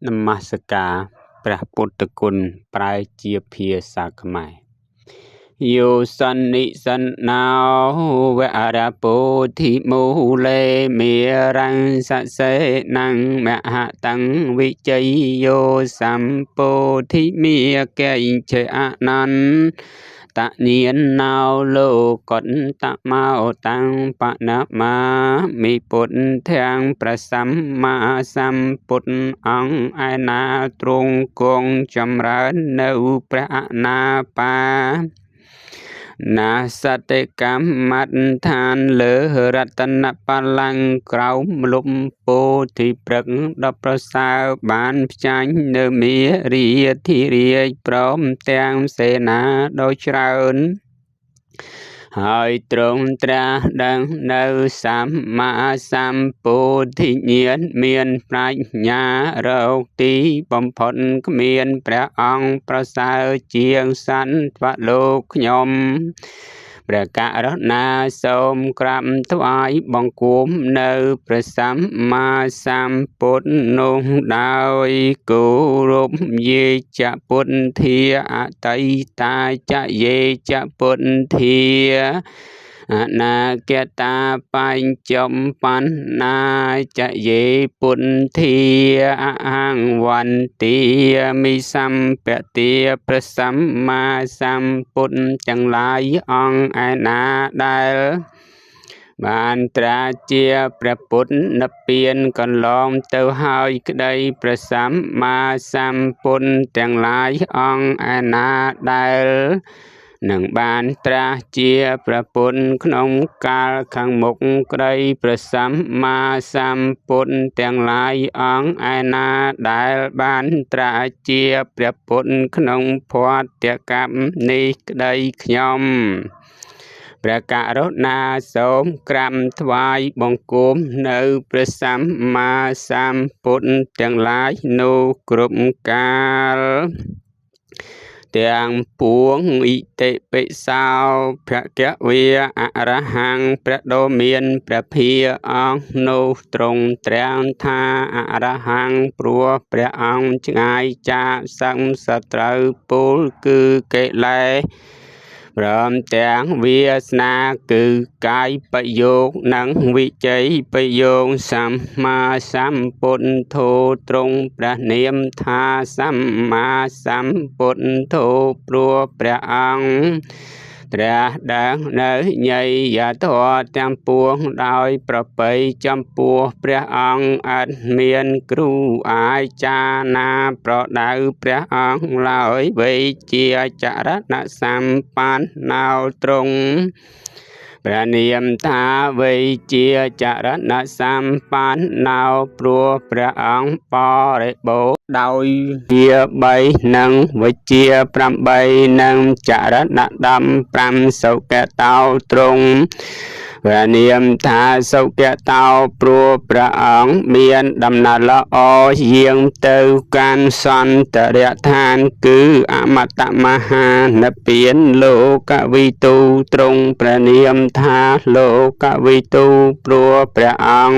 នមស្ការព្រះពុទ្ធគុណប្រែជាភាសាខ្មែរយោសន្និសន្នោវរពោធិមូលេមេរੰសសេនំមហតੰវិជ័យយោសម្ពោធិមេកេឆេអនន្តញាណោលោកតមោតាំងបណមាមិពុទ្ធាំព្រះសម្មាសម្ពុទ្ធអង្គឯណាទ្រង់គង់ចម្រើននៅព្រះអនាបាណាសតិកម្មដ្ឋានលើរតនបល្ល័ង្កក្រោមម្លប់ពោធិព្រឹកដ៏ប្រសើរបានផ្ចាញ់នៅមេរាធិរាជព្រមទាំងសេនាដ៏ច្រើនហើយទ្រង់ត្រាស់ដឹងនៅសម្មាសម្ពោធិញ្ញាណមានប្រាជ្ញារកទីបំផុតគ្មានព្រះអង្គប្រសើរជាងសន្តាលោកខ្ញុំព្រះករុណាសូមក្រាបថ្វាយបង្គំនៅព្រះសម្មាសម្ពុទ្ធនោះដោយគោរពយេចពុទ្ធាអតីតាចយេចពុទ្ធាអនាគតាបញ្ចបណ្ណាចយេពុទ្ធាអហង្វន្ទាមិសម្ពទាព្រះសម្មាសម្ពុទ្ធទាំងឡាយអង្គឯណាដែលបានត្រាស់ជាព្រះពុទ្ធនិព្វានកន្លងទៅហើយក្តីព្រះសម្មាសម្ពុទ្ធទាំងឡាយអង្គឯណាដែលនឹងបានត្រាស់ជាព្រះពុទ្ធក្នុងកាលខាងមុខក្តីព្រះសម្មាសម្ពុទ្ធទាំងឡាយអង្គឯណាដែលបានត្រាស់ជាព្រះពុទ្ធក្នុងភទ្ទកម្មនេះក្តីខ្ញុំព្រះករុណាសូមក្រាបថ្វាយបង្គំនៅព្រះសម្មាសម្ពុទ្ធទាំងឡាយនោះគ្រប់កាលទាំងពួងអ៊ិតិពិសោភគវេអរហង្គព្រះដ៏មានព្រះភាអង្គនោះទ្រង់ត្រាំងថាអរហង្គព្រោះព្រះអង្គឆ្ងាយចាកសឹងសត្រូវពលគឺកិលេសព្រមទាំងវាសនាគឺកាយបយោគនិងវិជ័យបយោគសម្មាសម្ពុទ្ធោទ្រង់ព្រះនាមថាសម្មាសម្ពុទ្ធោព្រោះព្រះអង្គត្រាស់ដឹងនៅញយធម៌ទាំងពួងដោយប្រពៃចំពោះព្រះអង្គឥតមានគ្រូអាចារ្យណាប្រដៅព្រះអង្គឡើយវេជាចរណសម្បណ្ណោទ្រង់ព្រះនាមថាវេជាចរណសម្បណ្ណោព្រោះព្រះអង្គបរិបូរណ៍ដោយជា3និងវិជ្ជា8និងចរណ15សុគតោទ្រង់ព្រះនាមថាសុគតោព្រោះព្រះអង្គមានដំណើរល្អយាងទៅកាន់សន្តរឋានគឺអមតមហានិព្វានលោកវិទូទ្រង់ព្រះនាមថាលោកវិទូព្រោះព្រះអង្គ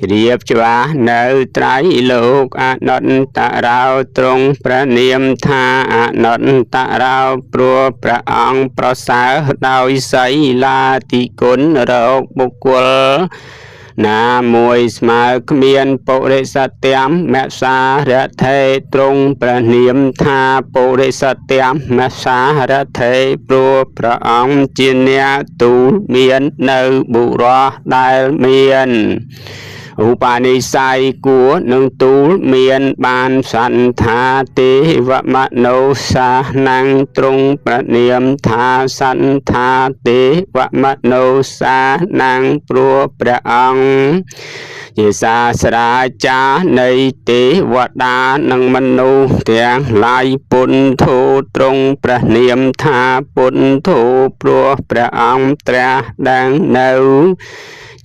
ជ្រាបច្បាស់នៅត្រៃលោកអនុត្តរោទ្រង់ព្រះនាមថាអនុត្តរោព្រោះព្រះអង្គប្រសើរដោយសីលាតិគុណរកបុគ្គលណាមួយស្មើគ្មានពុរិសធម្មសារថេទ្រង់ព្រះនាមថាពុរិសធម្មសារថេព្រោះព្រះអង្គជាអ្នកទូលមាននៅបុរសដែលមានឧបនិស្ស័យគួរនឹងទូលមានបានសន្តាទេវមនោសានំទ្រង់ព្រះនាមថាសន្តាទេវមនោសានំព្រោះព្រះអង្គជាសាស្ត្រាចារ្យនៃទេវតានិងមនុស្សទាំងឡាយពុទ្ធោទ្រង់ព្រះនាមថាពុទ្ធោព្រោះព្រះអង្គត្រាស់ដឹងនៅ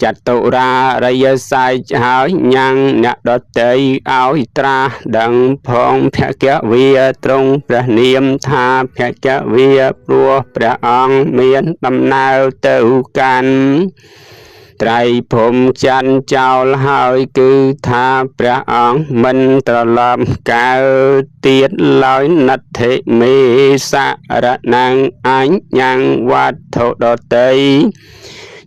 ចតុរារិយសច្ចហើយញ៉ាំងអ្នកដតីឲ្យត្រាស់ដឹងផងភគវេទ្រង់ព្រះនាមថាភគវេព្រោះព្រះអង្គមានដំណើរទៅកាន់ ត្រៃភូមិច័ន្ទចោលហើយគឺថាព្រះអង្គមិនត្រឡប់កើតទៀតឡើយណដ្ឋិមេសរណងអញ្ញងវត្ថុដតី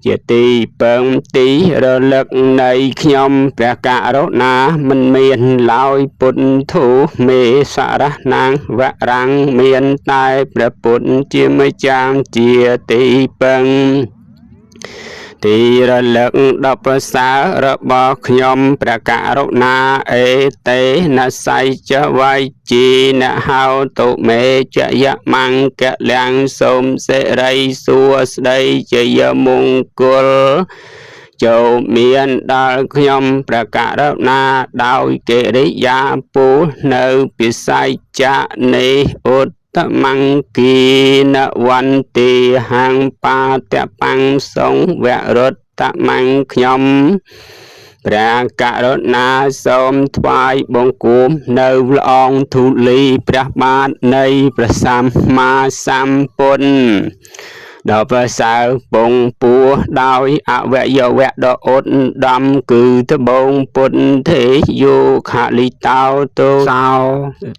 ជាទីពឹងទីរលឹកនៃខ្ញុំព្រះករុណាមិនមានឡើយពុទ្ធោមេសរណងវរាំងមានតែព្រះពុទ្ធជាម្ចាស់ជាទីពឹងទីរលឹកដ៏ប្រសើររបស់ខ្ញុំព្រះករុណាអេតេនសៃចវៃជីនហោតុមេចយមង្គលំសូមសិរីសួស្តីជយមង្គលចូលមានដល់ខ្ញុំព្រះករុណាដោយកិរិយាពូលនៅពិស័យចនេះឧត្តមង្គីនវន្តិហੰបាតបង្សង្វរុត្តមង្គខ្ញុំព្រះករុណាសូមថ្វាយបង្គំនៅល្អងធូលីព្រះបាទនៃព្រះសម្មាសម្ពុទ្ធដ៏ប្រសើរពងពោះដោយអវយវៈដ៏ឧត្តមគឺត្បូងពុទ្ធទេយោខលិតោទោសោ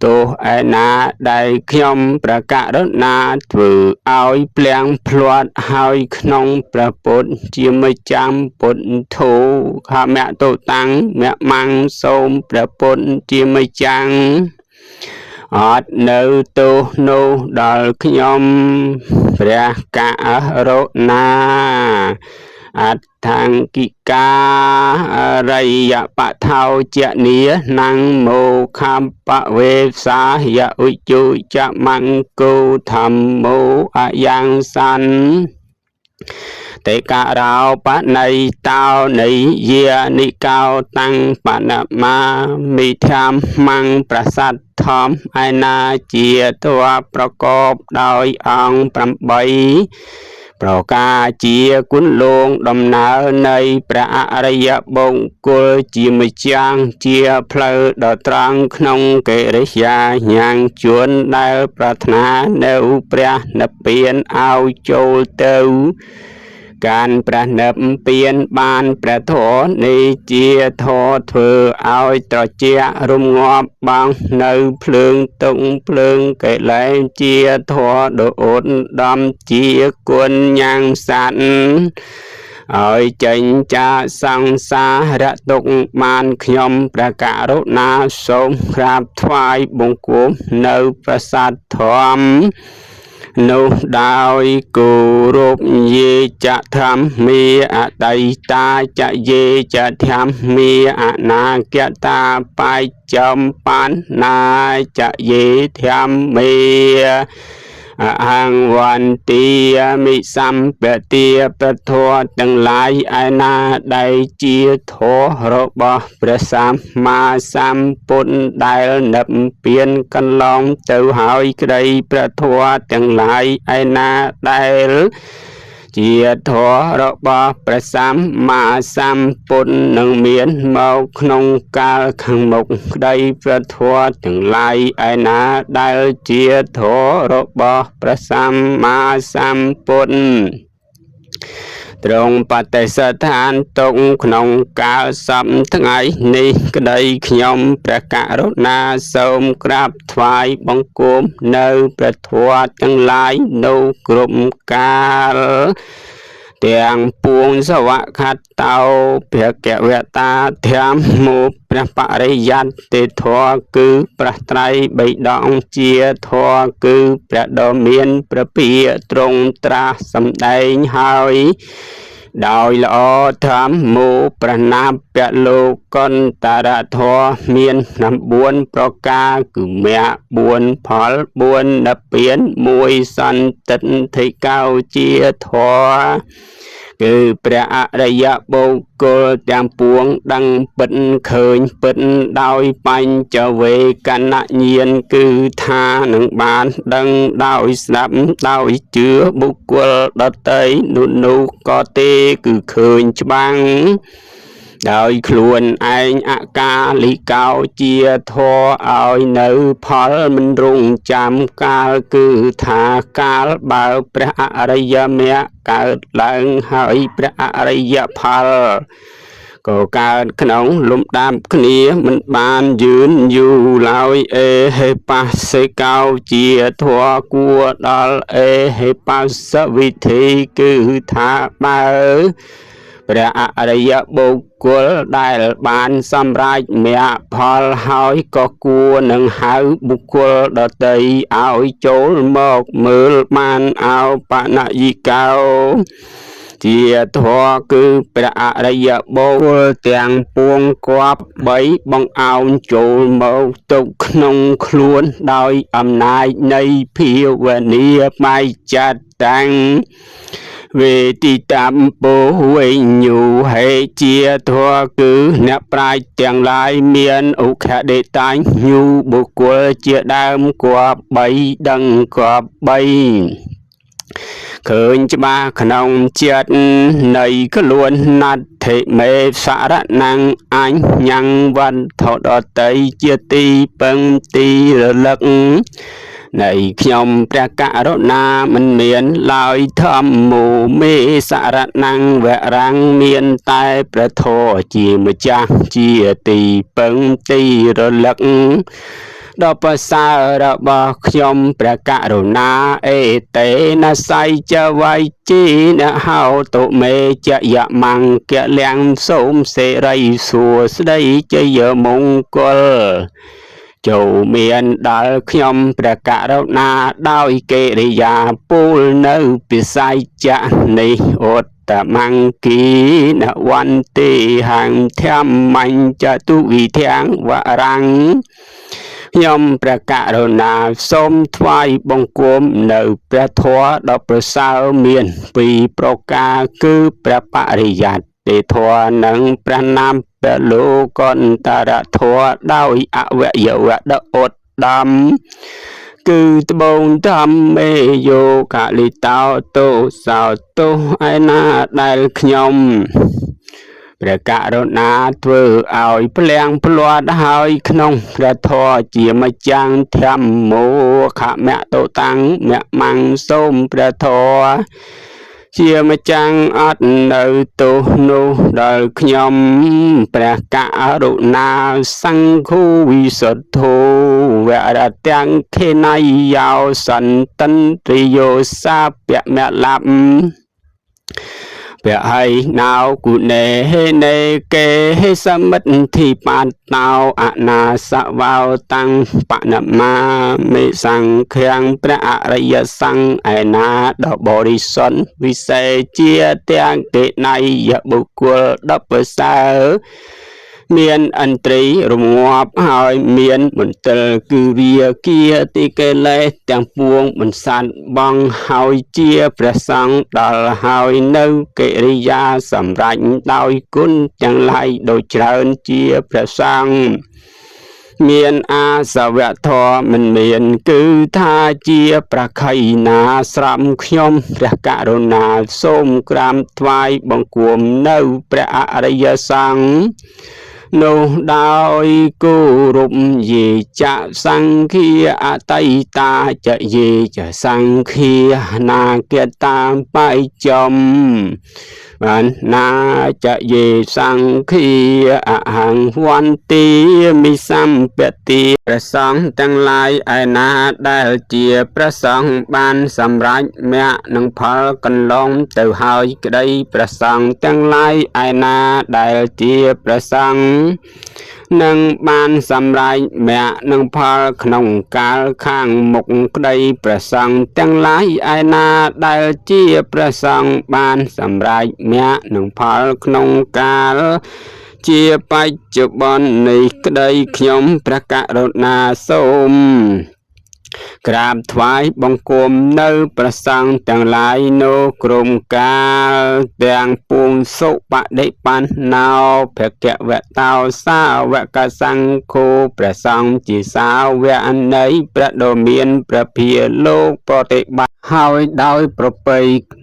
ទោសឯណាដែលខ្ញុំព្រះករុណាធ្វើឲ្យភ្លៀងភ្លាត់ហើយក្នុងព្រះពុទ្ធជាម្ចាំពុទ្ធោខមៈតុតាំងមមង្គសូមព្រះពុទ្ធជាម្ចាំអត់នៅទោសនោះដល់ខ្ញុំព្រះករុណាអដ្ឋង្គិការិយបថោចនីនੰមោខំបវេសាយឧជុចមង្គោធម្មោអយ៉ាងសន្តិការោបណៃតោនិយានិកោតាំងបណមាមិធម្មងប្រស័តធម្មឯណាជាទវប្រកបដោយអង្គ8ប្រការជាគុណលងដំណើរនៃព្រះអរិយបុគ្គលជាម្ចាំងជាផ្លូវដ៏ត្រង់ក្នុងកិរិយាញ៉ាំងជួនដែលប្រាថ្នានៅព្រះនិព្វានឲ្យចូលទៅកាន់ព្រះនិព្វានបានព្រះធម៌នេះជាធម៌ធ្វើឲ្យត្រជាក់រំងាប់បងនៅភ្លើងទុកភ្លើងកិលេសជាធម៌ដ៏ឧត្តមជាគុណញ៉ាំងសត្វឲ្យចេញចាកសង្សារទុក្ខបានខ្ញុំព្រះករុណាសូមក្រាបថ្វាយបង្គំនៅប្រាសាទធម្មនោះដោយគោរពយេចធម្មាអតីតាចយេចធម្មាអនាគតាបច្ចុប្បន្នាចយេធម្មាអហង្វន្ទាមិសម្បទាប្រធរទាំងឡាយឯណាដែលជាធម៌របស់ព្រះសម្មាសម្ពុទ្ធដែលនិព្វានកន្លងទៅហើយក្តីព្រះធម៌ទាំងឡាយឯណាដែលជាធម៌របស់ព្រះសម្មាសម្ពុទ្ធនឹងមានមកក្នុងកាលខាងមុខក្តីព្រះធម៌ទាំងឡាយឯណាដែលជាធម៌របស់ព្រះសម្មាសម្ពុទ្ធទ្រង់បតិស្ថានទុកក្នុងកាលសពថ្ងៃនេះក្តីខ្ញុំព្រះករុណាសូមក្រាបថ្វាយបង្គំនៅព្រះធម៌ទាំងឡាយនៅគ្រប់កាលទាំងពួងសវខតោភគវតាធម្មោព្រះបរិយត្តិធម៌គឺព្រះត្រៃបិដកជាធម៌គឺព្រះដ៏មានព្រះភិយទ្រង់ត្រាស់សម្ដែងហើយដោយល្អធម្មោប្រណាពលោកន្តរធម៌មាន9ប្រការគឺមគ្គ4ផល4និព្វាន1សន្តិទ្ធិកោជាធម៌គឺព្រះអរិយបុគ្គលទាំងពួងដឹងពិតឃើញពិតដោយបញ្ចវេកណញ្ញាណគឺថានឹងបានដឹងដោយស្ដាប់ដោយជឿបុគ្គលដតីនោះនោះក៏ទេគឺឃើញច្បាំង ដោយខ្លួនឯងអកាលិកោជាធរឲ្យនៅផលមិនរងចាំកាលគឺថាកាលបើព្រះអរិយមគ្គកើតឡើងហើយព្រះអរិយផលក៏កើតក្នុងលំដាប់គ្នាមិនបានយឺនយូរឡើយអេហេបាសិកោជាធរគួរដល់អេហេបាសវិធីគឺថាបើព្រះអរិយបុគ្គលដែលបានសម្រេចមគ្គផលហើយក៏គួរនឹងហៅបុគ្គលដទៃឲ្យចូលមកមើលបានអោបនយិកោជាធម៌គឺព្រះអរិយបុគ្គលទាំងពួងគប្បីបង្អោនចូលមកទុកក្នុងខ្លួនដោយអំណាចនៃភាវនាបច្ចតាំងវេទីតាមពោវិញ្ញូហេជាធម៌គឺអ្នកប្រាជ្ញទាំងឡាយមានឧខដេតាញូបុគ្គលជាដើមគប្បីដឹងគប្បីឃើញច្បាស់ក្នុងចិត្តនៃខ្លួនណដ្ឋិមេសរណੰអញ្ញੰវត្ថុដតីជាទីពឹងទីរលឹកនៃខ្ញុំព្រះករុណាមិនមានឡើយធម្មោមេសរណੰវរੰមានតែព្រះធម៌ជាម្ចាស់ជាទីពឹងទីរលឹកដ៏ប្រសើររបស់ខ្ញុំព្រះករុណាអេតេនសៃចវៃជីនហោតុមេចយមង្គលំសូមសេរីសួស្តីជយមង្គលចូលមានដល់ខ្ញុំព្រះករុណាដោយកិរិយាពូលនៅពិស័យចៈនេះឧត្តមង្គីនវន្តិហង្ធម្មញ្ចតុវិធាំងវរੰខ្ញុំព្រះករុណាសូមថ្វាយបង្គំនៅព្រះធម៌ដ៏ប្រសើរមានពីរប្រការគឺព្រះបរិយត្តិធម៌និងព្រះនាមព្រះលោកន្តរធម៌ដោយអវយវៈដ៏ឧត្តមគឺត្បូងធម្មេយោកលិតោទោសោទោឯណាដែលខ្ញុំព្រះករុណាធ្វើឲ្យភ្លៀងភ្លាត់ហើយក្នុងព្រះធម៌ជាម្ចាំងធម្មោខមៈតតាំងមៈមង្គសូមព្រះធម៌ជាម្ចាំងអត់នៅទោសនោះដល់ខ្ញុំព្រះករុណាសង្ឃូវិសុទ្ធោវរទាំងខេណៃយោសន្តិន្ទ្រិយោសាពមលំពហៃណៅគុណេហេនេកេហេសមិទ្ធិបាតោអនាសវោតាំងបណមាមេសង្ឃាំងព្រះអរិយសង្ឃឯណាដ៏បរិសុទ្ធវិសេសជាទាំងកិណៃយបុគ្គលដ៏ប្រសើរមានឥន្ទ្រីរងាប់ហើយមានមន្ទិលគឺរាគាទីកិលេសទាំងពួងមិនសាត់បងហើយជាព្រះសង្ឃដល់ហើយនៅកិរិយាសម្រេចដោយគុណទាំងឡាយដូចច្រើនជាព្រះសង្ឃមានអាសវៈធម៌មិនមានគឺថាជាប្រខៃណាស្រំខ្ញុំព្រះករុណាសូមក្រាមថ្វាយបង្គំនៅព្រះអរិយសង្ឃនោះដោយគោរពយេចសង្ឃាអតីតាចយេចសង្ឃានាគតាមបៃចំបានណាចយេសង្ឃាអហង្វន្តិមិសម្ពតិព្រះសង្ឃទាំងឡាយឯណាដែលជាព្រះសង្ឃបានសម្រេចមគ្គនិងផលកន្លងទៅហើយក្តីព្រះសង្ឃទាំងឡាយឯណាដែលជាព្រះសង្ឃនឹងបានសម្រេចមគ្គនិងផលក្នុងកាលខាងមុខក្តីព្រះសង្ឃទាំងឡាយឯណាដែលជាព្រះសង្ឃបានសម្រេចមគ្គនិងផលក្នុងកាលជាបច្ចុប្បន្ននេះក្តីខ្ញុំព្រះករុណាសូមក្រាបថ្វាយបង្គំនៅព្រះសង្ឃទាំងឡាយនោះក្រុមកាលទាំងពួងសុបដិបណ្ណោភគវតោសាវកសង្ឃោព្រះសង្ឃជាសាវកនៃព្រះដ៏មានព្រះភាលោកប្រតិបត្តិ ហើយដោយប្រពៃ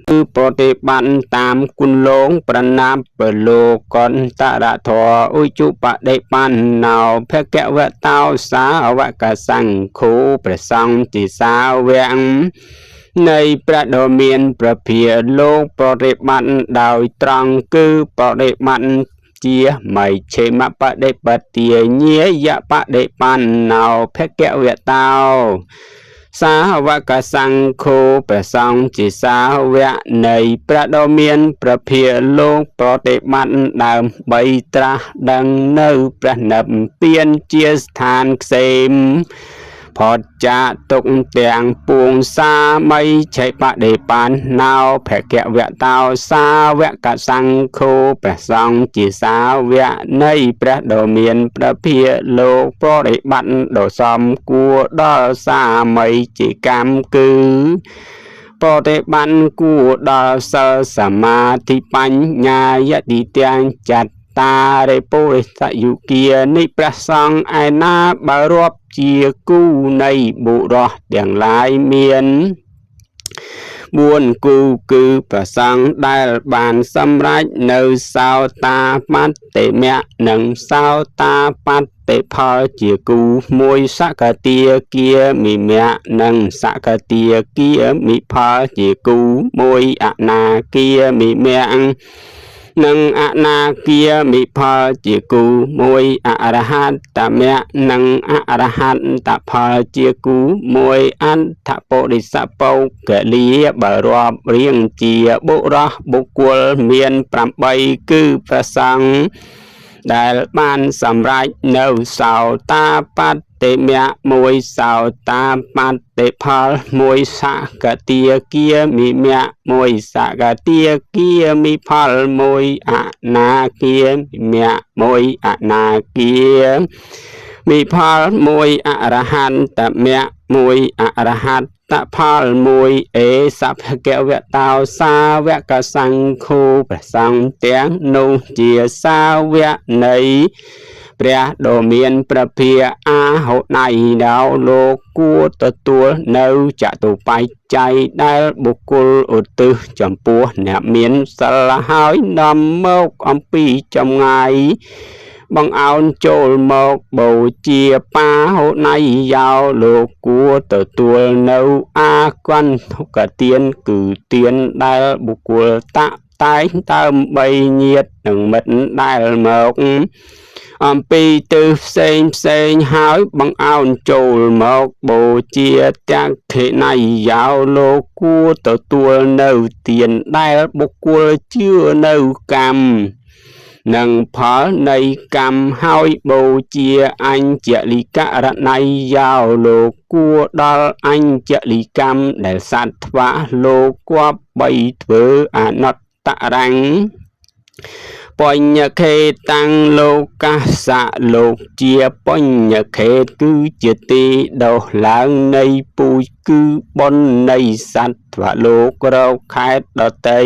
គឺប្រតិបត្តិតាមគុណលងប្រណាប់បលោកន្តរធម៌ឧជុបដិបណ្ណោភគវតោសាវកសង្ឃោព្រះសង្ឃជាសាវកនៃព្រះដ៏មានព្រះភិលោកប្រតិបត្តិដោយត្រង់គឺប្រតិបត្តិជាមជ្ឈិមបដិបទាញាយបដិបណ្ណោភគវតោសាវកសង្ឃោព្រះសង្ឃជាសាវកនៃព្រះដ៏មានព្រះភិលោកប្រតិបត្តិដើម្បីត្រាស់ដឹងនៅព្រះនិព្វានជាស្ថានក្សេមផុតចាកទុកទាំងពួងសាមីឆេបដិបណ្ណោភគវតោសាវកសង្ឃោព្រះសង្ឃជាសាវកនៃព្រះដ៏មានព្រះភិលោកប្រតិបត្តិដ៏សមគួរដល់សាមីជាកម្មគឺប្រតិបត្តិគួរដល់សិលសមាធិបញ្ញាយតិទាំងចត្តារិពុរិសយុគានិព្រះសង្ឃឯណាបើរាប់ជាគូនៃបុរសទាំងឡាយមាន4គូគឺព្រះសង្ឃដែលបានសម្រេចនៅសោតាបត្តិមគ្គនិងសោតាបត្តិផលជាគូមួយសកទាគាមិមគ្គនិងសកទាគាមិផលជាគូមួយអនាគាមិមគ្គនិងអនាគាមិផលជាគូមួយអរហត្តមគ្គនិងអរហត្តផលជាគូមួយអន្ធពុរិសបុគ្គលាបើរាប់រៀងជាបុរសបុគ្គលមាន8គឺព្រះសង្ឃដែលបានសម្រេចនៅសោតាបត្តិមគ្គមួយសោតាបត្តិផលមួយសកទាគាមិមគ្គមួយសកទាគាមិផលមួយអនាគាមិមគ្គមួយអនាគាមិផលមួយអរហន្តមគ្គមួយអរហត្តផលមួយអេសភគវតោសាវកសង្ឃោព្រះសង្ឃទាំងនោះជាសាវកនៃព្រះដ៏មានព្រះភិអាហុណៃដល់លោកគួរទទួលនៅចតុបច្ច័យដែលបុគ្គលឧទ្ទិសចំពោះអ្នកមានសិលហើយនាំមកអំពីចម្ងាយបង្អោនចូលមកបូជាបាហុណៃយោលោកគួរទទួលនៅអាគន្ទុកទានគឺទានដែលបុគ្គលតាក់តែងដើម្បីញាតនិងមិត្តដែលមកអំពីទិសផ្សេងផ្សេងហើយបង្អោនចូលមកបូជាទាំងខិណៃយោលោកគួរទទួលនៅទានដែលបុគ្គលជឿនៅកម្មនិងផលនៃកម្មហើយបូជាអញ្ជលិករណីយោលោកគួរដល់អញ្ជលិកម្មដែលសត្វថ្វាលោកគប្បីធ្វើអនុត្តរੰបញ្ញខេតាំងលោកសៈលោកជាបញ្ញខេតគឺជាទីដុះឡើងនៃពូជគឺបុណ្យនៃសត្វថ្វាលោករកខេតដតី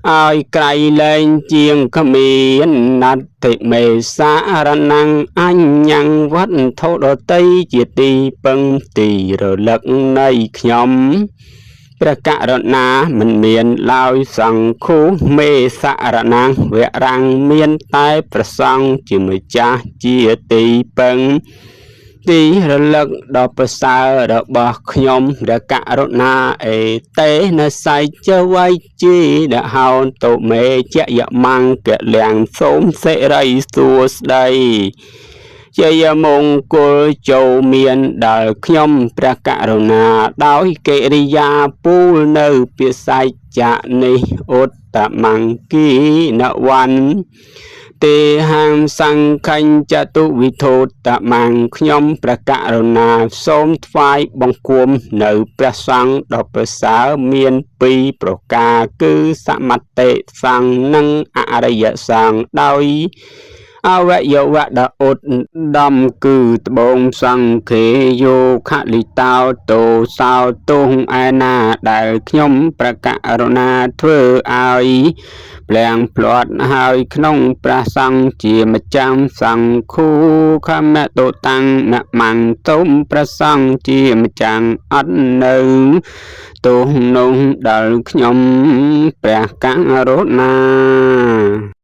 ឲ្យក្រៃលែងជាងគ្មានណដ្ឋិមេសារណੰអញ្ញੰវត្ថុដតីជាទីពឹងទីរលឹកនៃខ្ញុំព្រះករុណាមិនមានឡើយសង្ឃុមេសារណੰវរੰមានតែព្រះសង្ឃជាម្ចាស់ជាទីពឹងទីរលឹកដ៏ប្រសើររបស់ខ្ញុំព្រះករុណាអេតេនសៃចវៃជីដហោនតុមេចយមង្គលៀងសូមសិរីសួស្តីជ័យមង្គលចូលមានដល់ខ្ញុំព្រះករុណាដោយកិរិយាពូលនៅពិស័យចនេះឧត្តមង្គីនវ័នទេហាងសង្ខញ្ចតុវិធោតមង្គខ្ញុំព្រះករុណាសូមថ្វាយបង្គំនៅព្រះសង្ឃដ៏ប្រសើរមានពីរប្រការគឺសមតិសង្ឃនិងអរិយសង្ឃដោយ អវយវៈដ៏ឧត្តមគឺត្បូងសង្ឃេយោខលិតោទោសោទោសឯណាដែលខ្ញុំប្រករុណាធ្វើឲ្យភ្លៀងភ្លាត់ហើយក្នុងព្រះសង្ឃជាម្ចាំងសង្ឃូខមតុតាំងមមង្គទុំព្រះសង្ឃជាម្ចាំងអត់នៅទោសនោះដល់ខ្ញុំព្រះករុណា។